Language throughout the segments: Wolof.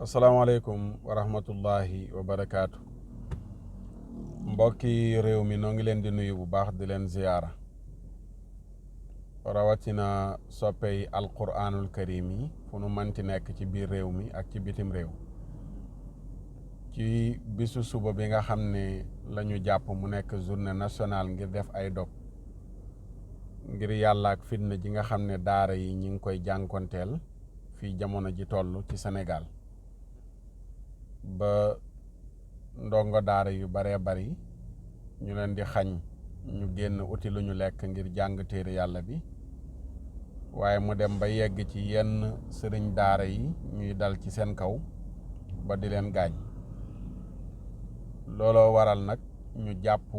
asalaamaaleykum wa rahmatullahi wa barakaatu. Mbokki réew mi noo ngi leen di nuyu bu baax di leen ziyaara rawatina soppey alquraanul karim yi fu nu mënti nekk ci biir réew mi ak ci bitim réew ci bisu suba bi nga xam ne la ñu jàpp mu nekk journée nationale ngir def ay dog ngir yàlla ak fitna ji nga xam ne daara yi ñi ngi koy jànkonteel fii jamono ji toll ci Sénégal ba ndongo daara yu baree bari ñu leen di xañ ñu génn uti lu ñu lekk ngir jàng téere yàlla bi waaye mu dem ba yegg ci yenn sëriñ daara yi ñuy dal ci seen kaw ba di leen gaañ. looloo waral nag ñu jàpp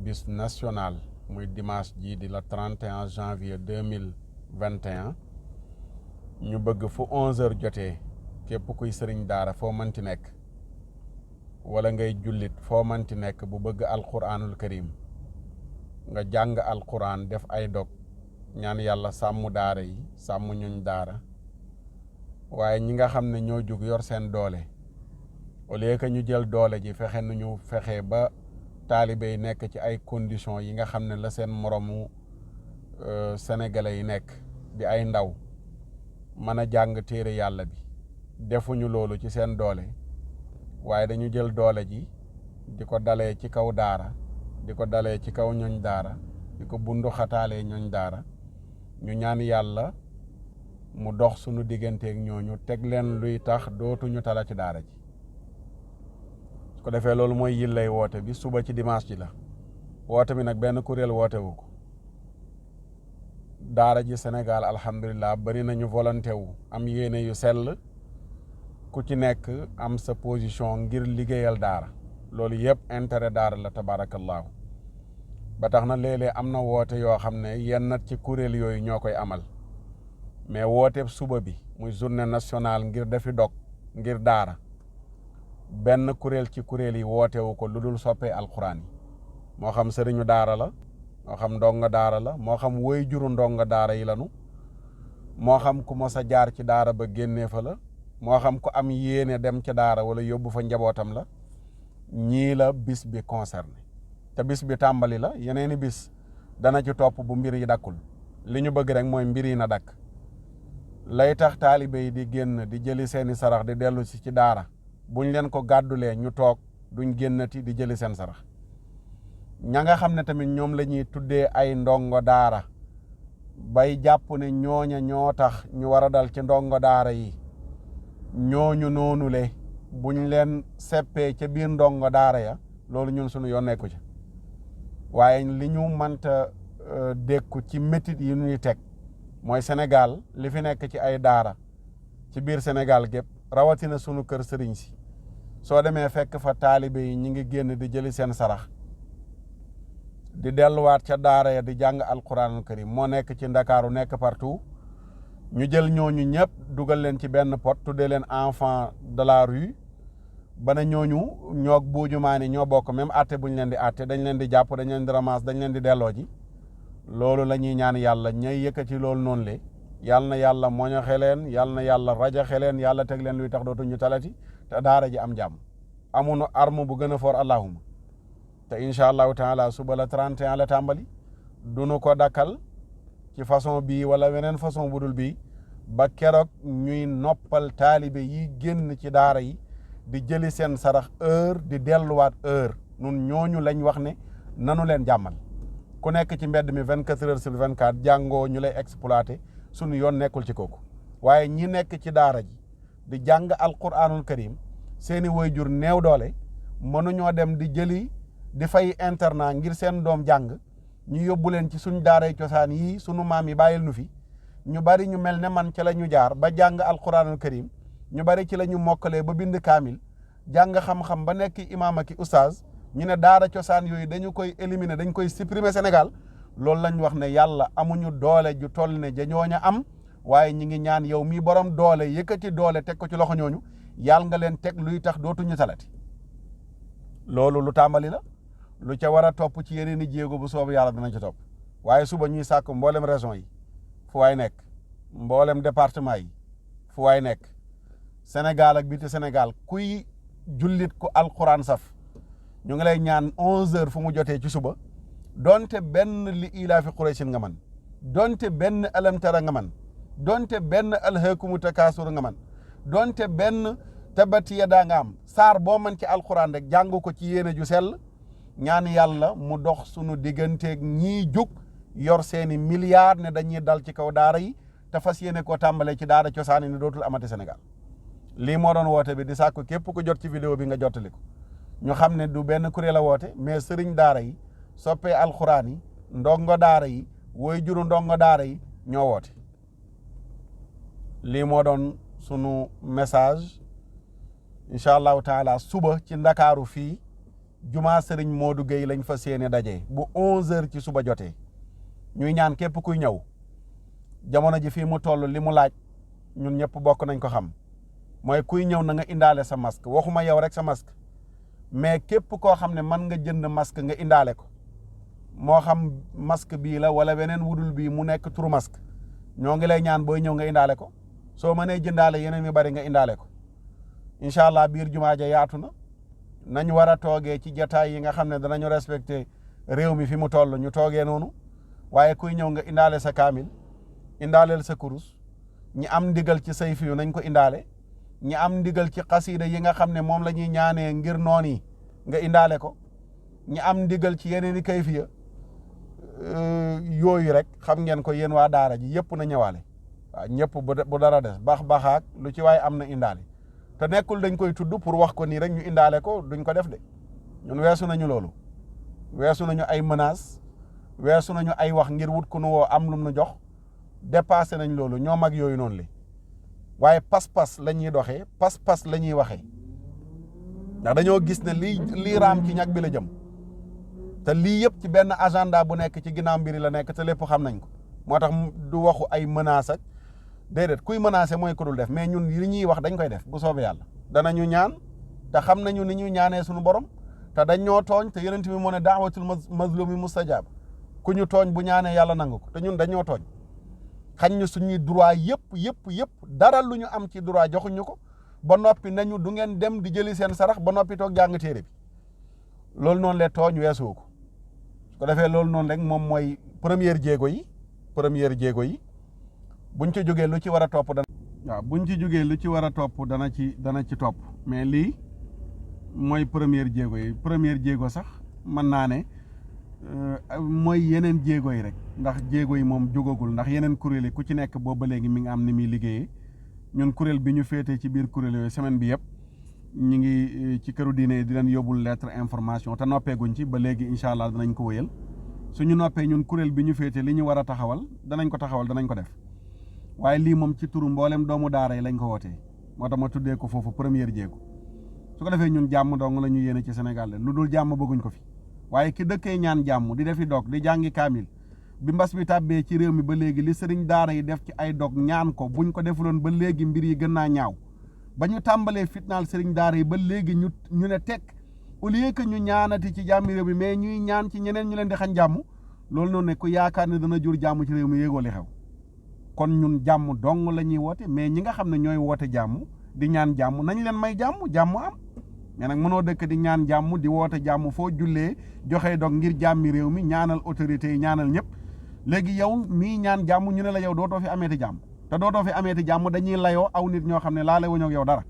bis national muy dimanche ji di la 31 janvier 2021 ñu bëgg fu 11h jotee képp kuy sëriñ daara foo mënti nekk wala ngay jullit foo mënti nekk bu bëgg alquranul karim nga jàng alquran def ay dog ñaan yàlla sàmm daara yi sàmm ñuñ daara waaye ñi nga xam ne ñoo jug yor seen doole au lieu que ñu jël doole ji fexe nu fexe ba taalibe yi nekk ci ay conditions yi nga xam ne la seen moromu sénégalais yi nekk di ay ndaw mën a jàng téere yàlla bi defuñu loolu ci seen doole waaye dañu jël doole ji di ko dalee ci kaw daara di ko dalee ci kaw ñooñ daara di ko bundu xataalee ñooñ daara ñu ñaan yàlla mu dox sunu digganteeg ñooñu teg leen luy tax dootuñu tala ci daara ji su ko defee loolu mooy yillay woote bi suba ci dimanche ji la woote bi nag benn kuréel woote wu ko daara ji Sénégal alhamdulilah bari nañu volonté wu am yéene yu sell ku ci nekk am sa position ngir liggéeyal daara loolu yëpp intérêt daara la tabaarakallaahu ba tax na léeg-léeg am na woote yoo xam ne yenn ci kuréel yooyu ñoo koy amal mais woote suba bi muy journée nationale ngir defi dog ngir daara benn kuréel ci kuréel yi woote wu ko lu dul soppee alquran yi moo xam sëriñu daara la moo xam ndongo daara la moo xam woy juru ndongo daara yi lanu moo xam ku mos a jaar ci daara ba génnee fa la moo xam ku am yéene dem ca daara wala yóbbu fa njabootam la ñii la bis bi concerné te bis bi tàmbali la yeneeni bis dana ci topp bu mbir yi dakkul li ñu bëgg rek mooy mbir yi na dakk lay tax taalibe yi di génn di jëli seeni sarax di dellu si ci daara buñ leen ko gàddulee ñu toog duñ génnati di jëli seen sarax ña nga xam ne tamit ñoom la ñuy tuddee ay ndongo daara bay jàpp ne ñooña ñoo tax ñu war a dal ci ndongo daara yi ñooñu noonu le buñ leen seppee ca biir ndongo daara ya loolu ñun suñu yoon nekku ci waaye li ñu mënta dékku ci métit yi ñuy teg mooy Sénégal li fi nekk ci ay daara ci biir Sénégal gépp rawatina sunu kër sëriñ si soo demee fekk fa taalibe yi ñi ngi génn di jëli seen sarax di delluwaat ca daara ya di jàng alquranul karim moo nekk ci Ndakaaru nekk partout ñu jël ñooñu ñëpp dugal leen ci benn pot tuddee leen enfant de la rue ba ne ñooñu ñoog buujumaani ñoo bokk même atte buñ leen di atte dañ leen di jàpp dañ leen di ramas dañ leen di delloo ji loolu la ñuy ñaan yàlla ñay yëkkati loolu noonu le yàlla na yàlla moñoxe leen yàlla na yàlla rajaxe leen yàlla teg leen luy tax dootuñu talati te daara ji am jàmm amuñu arme bu gën a fort allahuma te incha allahu taala suba la 31 la tàmbali duñu ko dakkal ci façon bii wala weneen façon budul bii ba keroog ñuy noppal taalibe yi génn ci daara yi di jëli seen sarax heure di delluwaat heure nun ñooñu lañ wax ne nanu leen jàmmal ku nekk ci mbedd mi 24 heures sur 24 jàngoo ñu lay exploité sunu yoon nekkul ci kooku waaye ñi nekk ci daara ji di jàng alquranul karim seeni waajur néew doole mënuñoo dem di jëli di fay internat ngir seen doom jàng ñu yóbbu leen ci suñ daaray cosaan yi sunu maam yi bàyyil nu fi ñu bari ñu mel ne man ci la ñu jaar ba jàng alquranul karim ñu bari ci la ñu mokkalee ba bind kaamil jàng xam-xam ba nekk imaam ak ustaaz ñu ne daara cosaan yooyu dañu koy éliminer dañ koy supprimer Sénégal loolu lañ wax ne yàlla amuñu doole ju toll ne ja ñooña am waaye ñi ngi ñaan yow mii borom doole yëkkati doole teg ko ci loxo ñooñu yàlla nga leen teg luy tax dootuñu talati loolu lu tàmbali la lu ca war a topp ci yeneen i jéego bu soobu yàlla dana ci topp waaye suba ñuy sàkk mboolem région yi fu waay nekk mboolem département yi fu waay nekk Sénégal ak biti Sénégal kuy jullit ku alquran saf ñu ngi lay ñaan 11h fu mu jotee ci suba donte benn li ilaafi Qurayshin nga man donte benn alam tara nga man donte benn alhaakumu takaasur nga man donte benn tabbat yadaa nga am saar boo man ci alquran rek jàng ko ci yéene ju sell ñaan yàlla mu dox sunu digganteeg ñii jug yor seeni milliards ne dañuy dal ci kaw daara yi te fas yéene koo tàmbalee ci daara cosaani ne dootul amati Sénégal lii moo doon woote bi di sàkku képp ku jot ci vidéo bi nga jottali ko ñu xam ne du benn kuréel a woote mais sëriñ daara yi soppee alxuraan yi ndongo daara yi woy juru ndongo daara yi ñoo woote lii moo doon sunu message incha allahu taala suba ci ndakaaru fii jumaa sëriñ Modou Gueye lañ fa séene daje bu 11h ci suba jotee ñuy ñaan képp kuy ñëw jamono ji fii mu toll li mu laaj ñun ñëpp bokk nañ ko xam mooy kuy ñëw na nga indaale sa masque waxuma yow rek sa masque mais képp koo xam ne mën nga jënd masque nga indaale ko moo xam masque bii la wala beneen wudul bii mu nekk turu masque ñoo ngi lay ñaan booy ñëw nga indaale ko soo mënee jëndaale yeneen yu bari nga indaale ko incha allah biir jumaa ja yaatu na nañ war a toogee ci jataay yi nga xam ne danañu respecté réew mi fi mu toll ñu toogee noonu waaye kuy ñëw nga indaale sa kaamil indaaleel sa kurus ñi am ndigal ci sayfi yu nañ ko indaale ñi am ndigal ci xasiida yi nga xam ne moom la ñuy ñaanee ngir noon yi nga indaale ko ñi am ndigal ci yeneen i kayfiya yooyu rek xam ngeen ko yéen waa daara ji yëpp na ñëwaale waaw ñëpp bu dara des baxaak lu ci waaye am na indaale te nekkul dañ koy tudd pour wax ko nii rek ñu indaale ko duñ ko def de ñun weesu nañu loolu weesu nañu ay menaces weesu nañu ay wax ngir wut ku nu woo am lum nu jox dépassé nañ loolu ñoo mag yooyu noonu li waaye pas-pas la ñuy doxee pas-pas la ñuy waxee ndax dañoo gis ne lii raam ci ñag bi la jëm te lii yëpp ci benn agenda bu nekk ci ginnaaw mbiri la nekk te lépp xam nañ ko moo tax du waxu ay menaces ak déedéet kuy menacé mooy ko dul def mais ñun li ñuy wax dañ koy def bu soobee yàlla danañu ñaan te xam nañu ni ñuy ñaanee suñu borom te dañ ñoo tooñ te yonent bi moo ne da'watul mazlumi mustajab ku ñu tooñ bu ñaanee yàlla nangu ko te ñun dañoo tooñ xañ ñu suñuy droit yëpp dara lu ñu am ci droit joxuñu ko ba noppi nañu du ngeen dem di jëli seen sarax ba noppi toog jàng téere bi loolu noonu le tooñ weesoo ko su ko defee loolu noonu rek moom mooy première jéego yi buñ ci jógee lu ci war a topp buñ ci jógee lu ci war a topp dana ci topp mais lii mooy première jéego sax mën naa ne mooy yeneen jéego yi rek ndax jéego yi moom jógagul ndax yeneen kuréel yi ku ci nekk boobu ba léegi mi ngi am ni muy liggéeyee ñun kuréel bi ñu féetee ci biir kuréel yooyu semaine bi yëpp ñu ngi ci këru diine yi di leen yóbbul lettre information te noppeeguñ ci ba léegi incha allah danañ ko wéyal suñu noppee ñun kuréel bi ñu féetee li ñu war a taxawal danañ ko def waaye lii moom ci turu mboolem doomu daara yi lañ ko wootee moo tax ma tuddee ko foofu première jéego su ko defee ñun jàmm dong la ñu yéene ci Sénégal lu dul jàmm bëgguñ ko fi waaye ki dëkkee ñaan jàmm di defi dog di jàngi kaamil bi mbas bi tàbbee ci réew mi ba léegi li sëriñ daara yi def ci ay dog ñaan ko buñ ko defuloon ba léegi mbir yi gën naa ñaaw ba ñu tàmbalee fitnaal sëriñ daara yi ba léegi ñu ne tekk au lieu que ñu ñaanati ci jàmmi réew mi mais ñuy ñaan ci ñeneen ñu leen di xañ jàmm loolu noonu ne ku yaakaar ne dana jur jàmm ci réew mi yéegoo li xew kon ñun jàmm dong la ñuy woote mais ñi nga xam ne ñooy woote jàmm di ñaan jàmm nañ leen may jàmm am mais nag mënoo dëkk di ñaan jàmm di woote jàmm foo jullee joxe dog ngir jàmmi réew mi ñaanal autorités yi ñaanal ñëpp léegi yow mii ñaan jàmm ñu ne la yow dootoo fi ameeti jàmm te dootoo fi ameeti jàmm dañuy layoo aw nit ñoo xam ne laale wuñu ak yow dara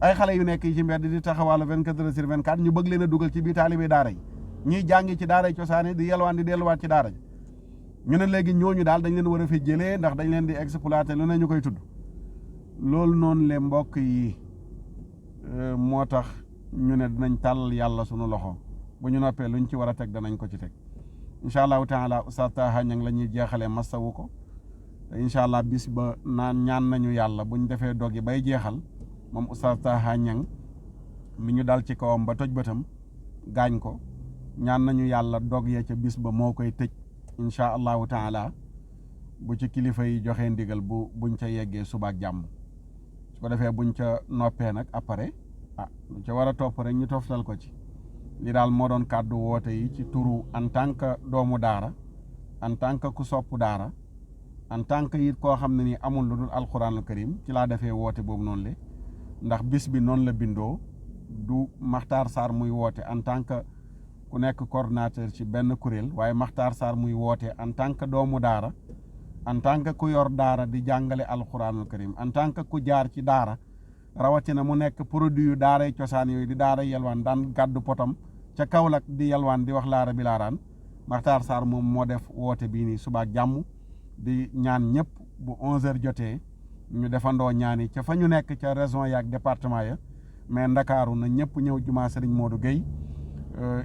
ay xale yu nekk yi ci mbedd di taxawal 24 heures sur 24 ñu bëgg leen a dugal ci biir taalibe daara yi ñiy jàngi ci daara yi cosaani di yelwaan di delluwaat ci daara ji ñu ne léegi ñooñu daal dañ leen war a fi jëlee ndax dañ leen di exploiter lu ne ñu koy tudd loolu noonu le mbokk yi moo tax ñu ne dinañ tàllal yàlla sunu loxo bu ñu noppee luñ ci war a teg danañ ko ci teg incha allahu taala Oustaz Taha Niang la ñuy jeexalee masawu ko te incha allah bis ba ñaan nañu yàlla buñ defee dog yi bay jeexal moom Oustaz Taha Niang mi ñu dal ci kawam ba toj bëtam gaañ ko ñaan nañu yàlla dog ya ca bis ba moo koy tëj incha allahu taala bu ci kilifa yi joxee ndigal buñ ca yeggee subaak jàmm su ko defee buñ ca noppee nag après lu ca war a topp rek ñu toftal ko ci li daal moo doon kàddu woote yi ci turu en tant que doomu daara en tant que ku sopp daara en tant que it koo xam ne nii amul lu dul alquranul karim ci laa defee woote boobu noonu le ndax bis bi noonu la bindoo du Makhtar Sarr muy woote en tant que ku nekk coordonnateur ci benn kuréel waaye Makhtar Sarr muy woote en tant que doomu daara en tant que ku yor daara di jàngale alquranul karim en tant que ku jaar ci daara rawatina mu nekk produit yu daaray cosaan yooyu di daara yelwaan daan gàddu potom ca Kaolack di yelwaan di wax laara bi laaraan Makhtar Sarr moom moo def woote bii nii subaak jàmm di ñaan ñëpp bu 11h jotee ñu defandoo ñaan yi ca fa ñu nekk ca région yaak département ya mais ndakaaru na ñëpp ñëw jumaa Serigne Modou Gueye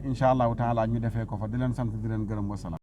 incha allahu taala ñu defee ko fa di leen sant di leen gërëm wasalaam